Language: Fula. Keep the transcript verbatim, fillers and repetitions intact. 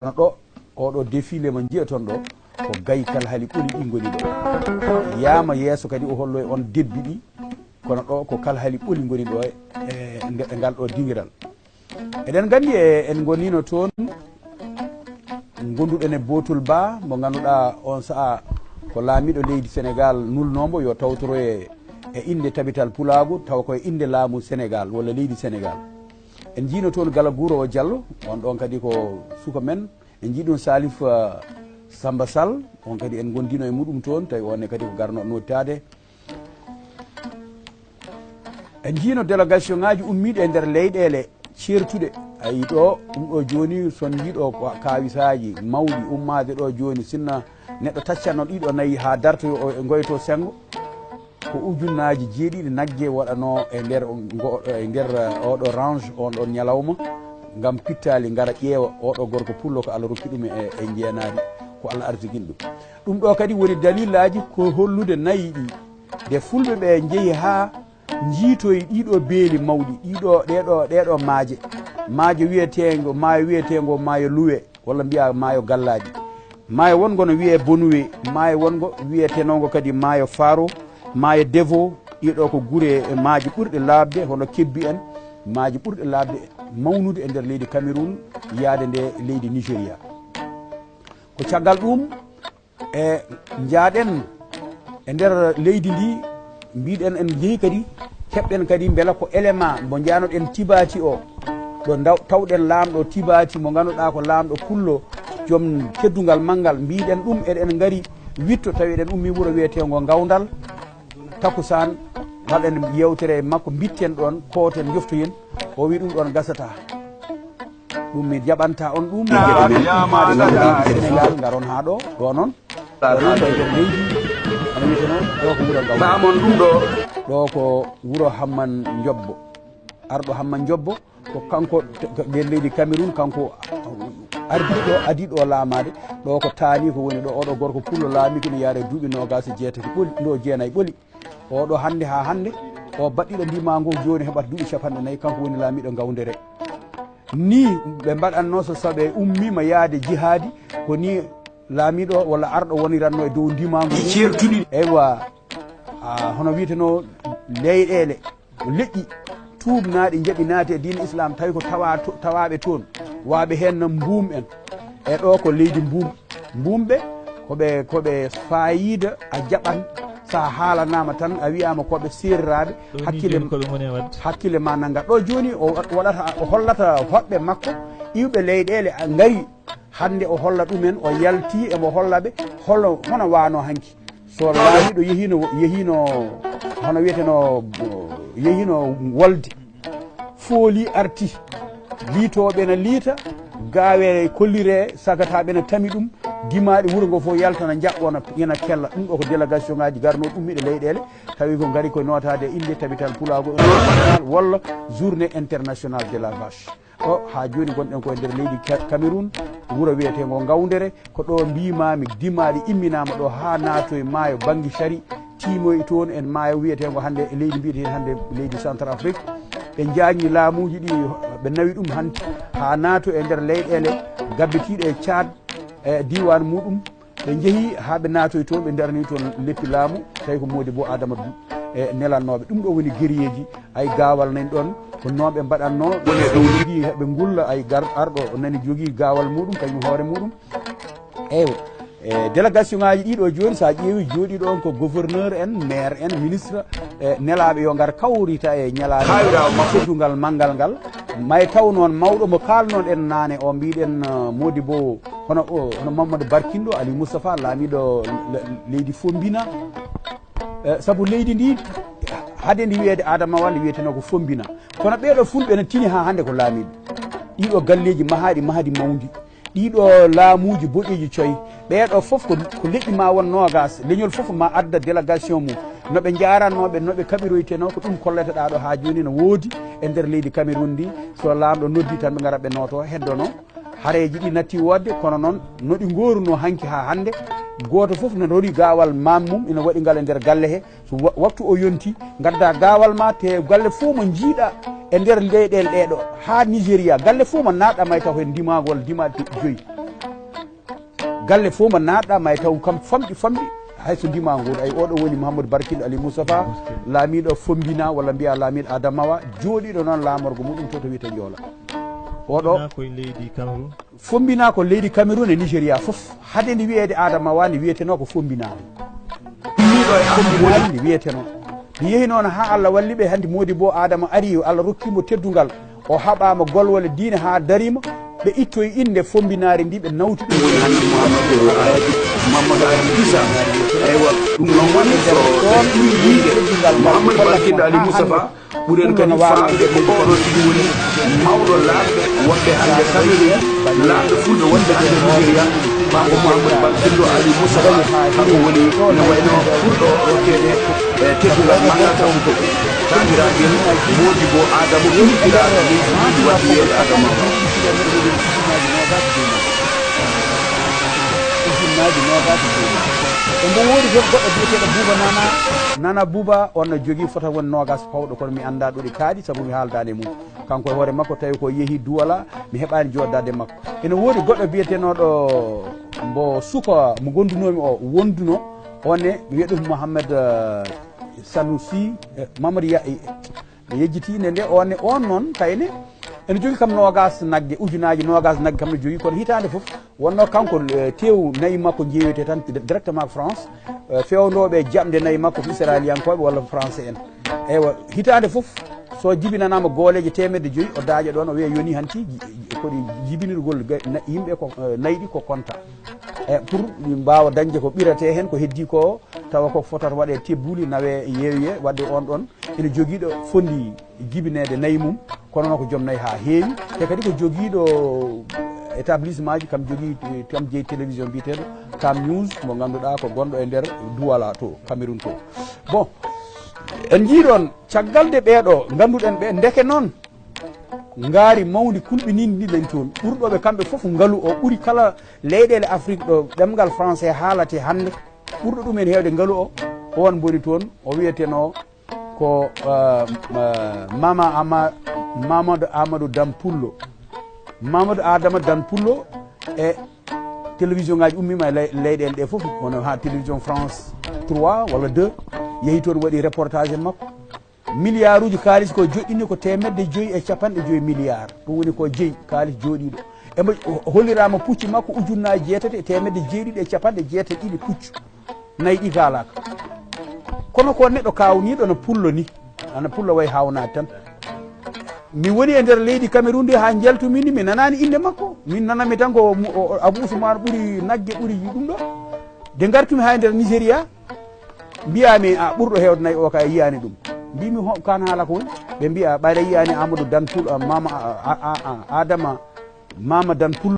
Kono ɗo, oɗo défilé mo njiyaton ɗo, ko gayi kalhali ɓoli ɗi ngoni ɗo. Yaama yeeso kadi o holloy on debbi ɗi, kono ɗo ko kalhali ɓoli ngoni ɗo e, e nde-, e ngal ɗo dingiral. Eɗen nganndi e, en ngonino toon, ngonduɗen e Botul Ba, mo ngannduɗaa on sa'a ko laamiɗo leydi Senegal nulnoo mbo yo tawtoro e, e innde tabital pulaagu, tawa ko e innde laamu Senegal walla leydi Senegal. En njiino toon Gala Guuro o Jallo, on ɗon kadi ko suka men. En njii ɗum Salif, eh, Samba Sall, on kadi en ngondino e muɗum toon, tawi on ne kadi ko garno nodditaade. En njiino délégation ŋaaji ummiiɗi e nder leyɗeele ceertuɗe. Ayi ɗo, ɗum ɗo jooni, so on njii ɗo ko kaawisaaji mawɗi ummaade ɗo jooni, sinno neɗɗo taccanno ɗiɗo nayi haa dartoyo o, o ngoyto senngo. Ko ujunnaaji jeeɗiɗi nagge waɗanoo e nder ngo-, e nder, eh, oɗo range on ɗon ñalawma, ngam pittaali ngara ƴeewa oɗo gorko pullo ko Allah rokki ɗum e, e njeenaari, ko Allah arsigini ɗum. Ɗum ɗo kadi woni dalilaaji ko hollude nayi ɗi. Nde fulɓe ɓe njehi haa njiitoyi ɗiɗo beeli mawɗi, ɗiɗo, ɗeɗo, ɗeɗo maaje. Maaje wiyeteengo, maayo wiyeteengo maayo Luwe, walla mbiya maayo Gallaaji. Maayo wongo no wiyee Bonuwe, maayo wongo wiyetenongo kadi maayo Faro, maayo Devo, ɗiɗo ko gure e maaji ɓurɗe laaɓde, hono Kebbi en, maaji ɓurɗe laaɓde mawnude e nder leydi Cameroun, yaade nde leydi Nigeria. Ko caggal ɗum, e njaaɗen e nder leydi ndi, mbiɗen en njehi kadi, keɓɗen kadi mbela ko élément mo njanoɗen Tibati o, ɗo ndaw-, tawɗen laamɗo Tibati mo ngannduɗaa ko laamɗo pullo, joom teddungal manngal, mbiɗen ɗum eɗen ngari witto, tawi eɗen ummi wuro wiyeteengo Ngawdal, takusaan, mbaɗen yewtere e makko, mbitten ɗon, kooten, njoftoyen, o wi ɗum ɗon gasata. Ɗum mi jaɓanta on ɗum. Haa, haa, haa, Senegal ngaron haa ɗo, ɗo noon. Ɗo noon, ɗo e nder leydi, hono wiyeteno, ɗo ko wuro Gawlo. Faamon ɗum ɗo. Ɗo ko wuro Hamman Njobbo. Arɗo Hamman Njobbo, ko kanko, t-, t-, nder leydi Cameroun, kanko ardiiɗo, adiiɗo o laamaade. Ɗo ko taani ko woni ɗo, oɗo gorko pullo laami ko no yaare duuɓi noogaas e jeetati ɓoli, ɗo jeenayi ɓoli. Oɗo hannde haa hannde, o baɗɗiɗo ndimaangu jooni heɓata duuɓi capanɗe nayi, kanko woni laamiiɗo Ngawdere. Ni ɓe mbaɗatno so, so ɓe ummiima yaade jihaadi, ko ni laamiiɗo walla arɗo woniratno e dow ndimaangu ngu. Ceertuɗi. Eywa, a, hono wiyeteno leyɗeele, leƴƴi tuubnaaɗi njaɓi naati e diine Islam, tawi ko tawa to-, tawaaɓe toon, waaɓe heen no mbuum en. E ɗo ko leydi mbuum. Mbuumɓe ko ɓe, ko ɓe faayiida a jaɓan, so a haalanaama tan, a wiyaama ko ɓe seeriraaɓe, ɗo ni hakkille, jooni ko ɓe ngoni e waɗde. Hakkille ma nannga. Ɗo jooni o wa-, waɗata, o hollata hoɗɓe makko, iwɓe leyɗeele a ngari, hannde o holla ɗumen, o yalti emo holla ɓe, holo, hono waano hanki. So laamiiɗo yehiino, yehiino, hono wiyeteno, yehiino wolde. Fooli arti. Liitooɓe na liita, gaawe kollire, sagataaɓe na tami ɗum, dimaaɗi wuro ngo fof yaltana, njaɓɓona, yana kella. Ɗum ɗo ko délégation ngaaji garnooɗi ummiiɗe leyɗeele, tawi ko ngari ko nootaade e innde tabital pulaagu walla journée internationale de la vache. Ɗo haa jooni ngonɗen ko e nder leydi Ca-, Cameroun, wuro wiyeteengo Ngawdere, ko ɗo mbiimaami dimaaɗi imminaama ɗo haa naatoy maayo Bangui Chari, tiimoy toon e maayo wiyeteengo hannde e leydi mbiyeteendi hannde leydi Centrafrique. Ɓe njaajni laamuuji ɗi, ɓe nawi ɗum hanti haa naato e nder leyɗeele gabbitiiɗe e Tchad e diiwaan muɗum. Ɓe njehi haa ɓe naatoy toon, ɓe ndarani toon leppi laamu, tawi ko Modibo Adama Du-, e nelannooɓe. Ɗum ɗo woni guerrier ji, ay gaawal nan ɗoon, ko noon ɓe mbaɗatnoo. Woni e dow ndi heɓe ngulla, ay gar-, arɗo o nani jogii gaawal muɗum, kañum hoore muɗum. Eywa, e délégation ngaaji ɗi ɗo jooni, so a ƴeewi jooɗiiɗo on ko gouverneur en, maire en, ministre, e nelaaɓe yo ngar kawrita e ñalaaɗe teddungal manngal ngal. May taw noon mawɗo mo kaalnoɗen naane o, mbiɗen, eh, Modibo, hono o, hono Mamadou Barkindo, Ali Moustapha, laamiiɗo le-, leydi Fombina. Eh, sabu leydi ndi, hade ndi wiyeede Adamawa, ndi wiyeteno ko Fombina. Kono ɓeeɗo fulɓe ene tini haa hannde ko laamiiɓe. Ɗiɗo galleeji mahaaɗi, mahdi mawndi. Ɗiɗo laamuuji boɗeeji coy. Ɓeeɗo fof ko, ko leƴƴi ma won noogaas. Leñol fof ma adda délégation mum. No ɓe njaaratnoo ɓe, no ɓe kaɓiroytenoo, ko ɗum kolleteɗaa ɗo haa jooni no woodi e nder leydi Cameroun ndi. So laamɗo noddi tan ɓe ngara ɓe nooto, heddono. Hareeji ɗi natti woodde, kono noon no ɗi ngoorunoo hanki haa hannde. Gooto fof no rori gaawal maam mum, ina waɗi ngal e nder galle he. So wa-, waktu o yonti, ngadda gaawal ma, te galle fof mo njiiɗa e nder leyɗeele ɗee ɗo, haa Nigeria, galle fof mo naatɗa may taw heen ndimaagu walla ndimaaɗi joyi. Galle fof mo naatɗa, ma e taw kam famɗi, famɗi. Hay so ndima nguun, ay, oɗo woni Mouhamadou Barkindo Ali Moustapha, laamiiɗo Fombina, walla mbiya laamiiɗo Adamawa, jooɗiiɗo noon laamorgo muɗum to, to wiyetee Njoola. Oɗo Fombina ko leydi Cameroun. Fombina ko leydi Cameroun e Nigeria fof. Hade nde wiyeede Adamawa, nde wiyeteno ko Fombina. Fombina nde wiyeteno. Nde yehi noon haa Allah walli ɓe, hannde Modibo Adama ari, yo Allah rokki mo teddungal. O haɓaama golwole diine haa dariima. Ɓe ittoyi innde Fombinaari ndi, ɓe nawti ɗum. Woni hannde Mouhamadou Ayadi, Mouhamadou Ayadi Issa. Eywa, ɗum noon woni so ɗum yiide Mouhamadou Barkindo Ali Moustapha. Ɓuren kadi faamde ko oɗo tigi woni mawɗo laamɓe wonɓe hannde Cameroun, laamɗo fulɓe wonɓe hannde Nigeria, Baaba Mouhamadou Barkindo Ali Moustapha, kanko woni, ene wayno ɓurɗo rokkeede e teddungal manngal, sabu ko taaniraaɓe Modibo Adama, ɓurtiraaɗo leydi ndi, wadde wiyeede Adama. Ujunnaaji noogaas e joy. E mbo woodi toon goɗɗo biyeteeɗo Buuba Nana. Nana Buuba, on no jogii fota won noogaas pawɗo, kono mi anndaa ɗo ɗi kaaɗi, sabu mi haaldaani e mum. Kanko e hoore makko, tawi ko yehi Duwala, mi heɓaani jooɗdaade e makko. Ene woodi goɗɗo biyetenooɗo mbo suka mo gondunoomi o wonduno, on ne, mi wiya ɗum Mohamed, eh, Sanusi, eh, Mamadou Ya-, eh, mi yejjiti nde, nde on ne, on noon, kayne, ene jogii kam noogaas nagge, ujunaaji noogaas nagge kam ne jogii, kono hitaande fof, wonno kanko, eh, teewu nayi makko jeeyete tan directement ko France, eh, fewndoɓe jaɓde nayi makko ko Israéliyankooɓe walla Français en. Eywa, hitaande fof, so jibinanaama gooleeje teemedde joyi, o daaƴa ɗoon, o wiya yoni hanti, ji-, ji-, koɗi jibinirgol ga-, na-, yimɓe ko, eh, nayi ɗi ko konta. E pour ɗi mbaawa dañde ko ɓiratee heen, ko heddii ko, tawa ko fotata waɗee tebbuuli, nawee yeewiye, waɗde on ɗoon ene jogiiɗo fondi jibineede nayi mum, kono noon ko joom nayi haa heewi, te kadi ko jogiiɗo établissement ji, kam jogii, kam jeyi télévision biyeteeɗo Cam News, mo ngannduɗaa ko gonɗo e nder Douala to, Cameroun to. Bon, en njii ɗoon, caggal de ɓeeɗo ngannduɗen ɓe, ndeke noon, ngaari mawndi kulɓiniindi ndi dañi toon. Ɓurɗo ɓe kamɓe fof ngalu o, ɓuri kala leyɗeele Afrik ɗo ɗemngal français haalatee hannde. Ɓurɗo ɗum en heewde ngalu o, oon mboni toon, o wiyetenoo ko, eh, eh, Mama Ama-, Mamadou Amadou Dan Pullo. Mamadou Adama Dan Pullo e télévision ngaaji ummiima e ley-, leyɗeele ɗe fof, wano haa télévision France trois walla deux, yehi toon waɗi reportage e makko. Miliyaaruuji kaalis ko joɗɗini ko teemedde joyi e capanɗe joyi miliyaar. Ɗum woni ko jeyi kaalis jooɗiiɗo. Emo holliraama pucci makko ujunnaaji jeetati e teemedde jeeɗiɗi e capanɗe jeetati ɗiɗi puccu. Nayi ɗi kaalaaka. Kono ko neɗɗo kaawniiɗo no pullo ni. Ana pullo way haawnaade tan. Mi woni e nder leydi Cameroun ndi haa njaltumi ni, mi nanaani innde makko. Min nanami tan ko mu-, o, o, Abou Ousmane ɓuri nagge, ɓuri ɗum ɗo. De ngartumi haa e nder Nigeria, mbiyaami, "A, ɓurɗo heewde nayi o ka yiyaani ɗum." Mbimi, "Ho, kan haala ko woni?" Ɓe mbiya, "Ɓayde yiyaani Amadou Dan Pul-, a, Mama, a, a, a, a, Adama, Mama Dan Pul."